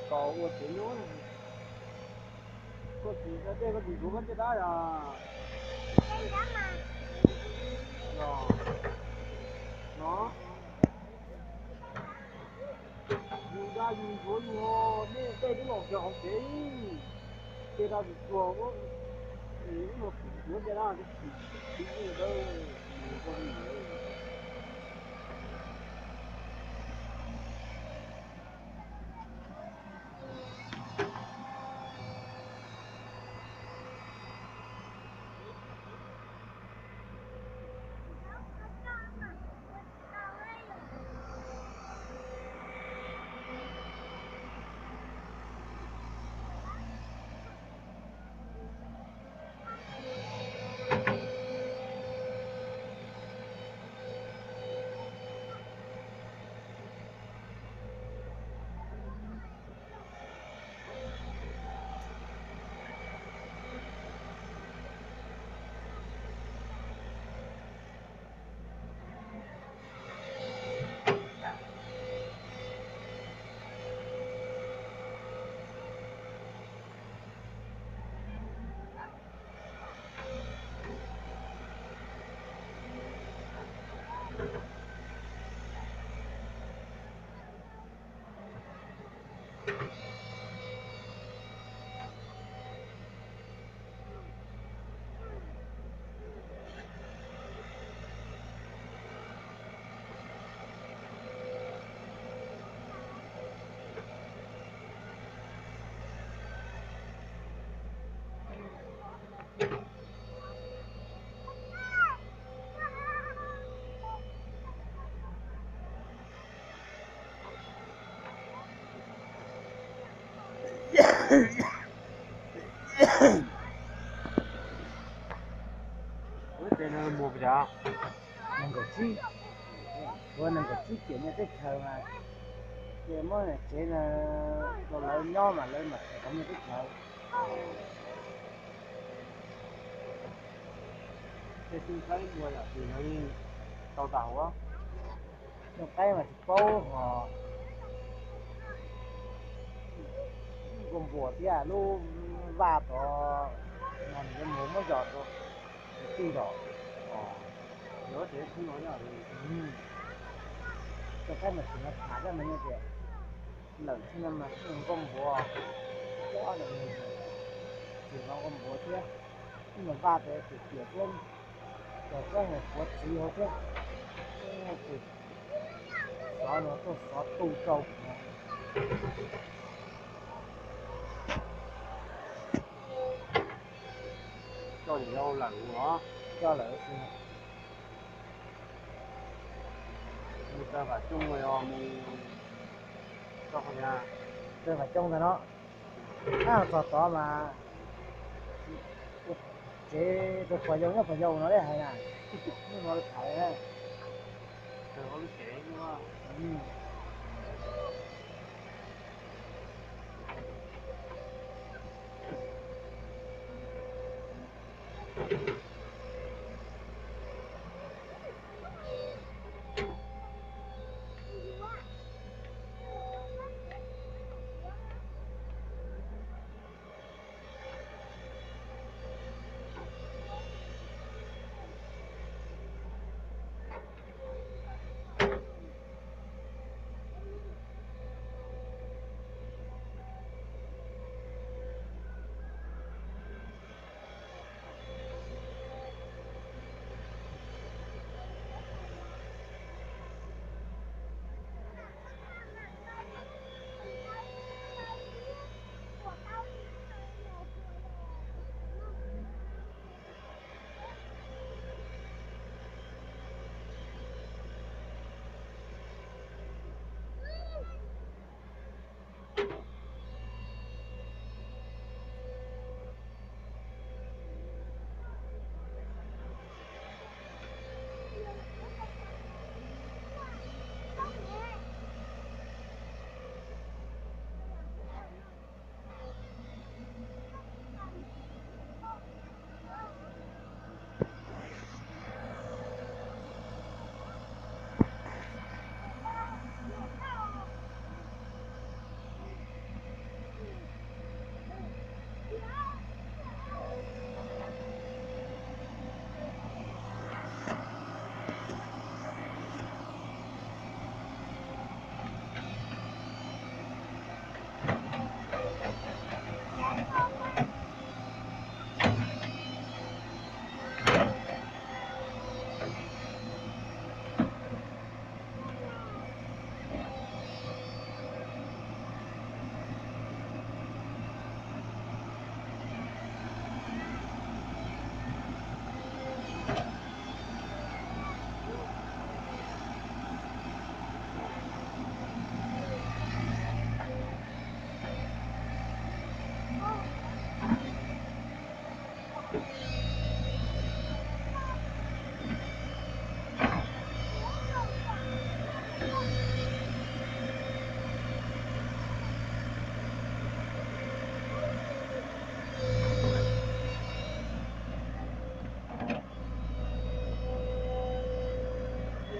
Koj ua tsev nyuj, koj tsis da dej koj tsis ntxuav koj caj dab yog? No, yus da yus ntxuav yus, nej dej twb los kiag hauv tsev, ces da yus tsuag, ib no tsis ntxuav caj dab, tsis ntxuav dawb. Lub tsev no mus pes tsawg? Nees nkaum tsib, ua nees nkaum tsib tiam nyiaj teb chaws mas, ces muab tsev no rau lawv nyob mas lawv mam thaiv cov nyiaj teb chaws. Tej xyoob qaib ua yam twg los yeej tau tas huv. Xyoob qaib mas tsis paub ho, nkauj npuas thiab lub vaj tod mas nws yuav mus muab zos rau kwv tij zos. Xyoob qaib mas tsis nov tham coj mas nyob tias lawm xwb no mas nkauj npuas, tsis nov nkauj npuas thiab, vaj tod tiam tiam thiab, cov txob mus puav txiv hauv thiab. Ces xov no tuaj xov tu rau no. Coj lawm os. Coj lawm. Mus txog Vam Cooj os, mus txog qhov, txog Vam Cooj ntag no. Ab, txog tod mas tsev rau pog yau nyob pog yau no li hais na. Hnub no tham na.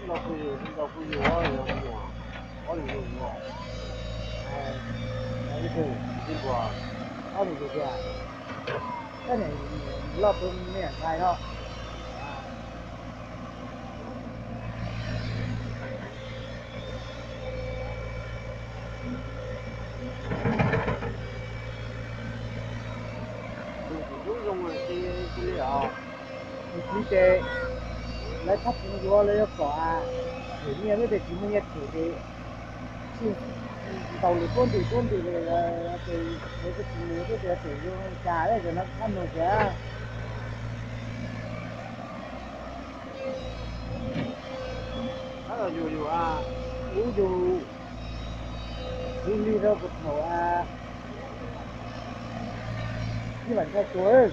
Ob lwm tus, ob lwm tus tiag. Koj niam loj tus me nyuam ntxhais no. Tus txiv zoo li os. Tus txiv ces lawv txhob txwv yuav, lawv yuav kom them nyiaj xwb, ces tsis muaj nyiaj them ces tsis ntaus lwm tuab ntwm tuab ntwm li ces lawv tsis mus xwb, ces yuav them yuav cas li, cov no txhob nug kiag. Ub, yus lig lig rau puag thaum ib vam ntshai tuag.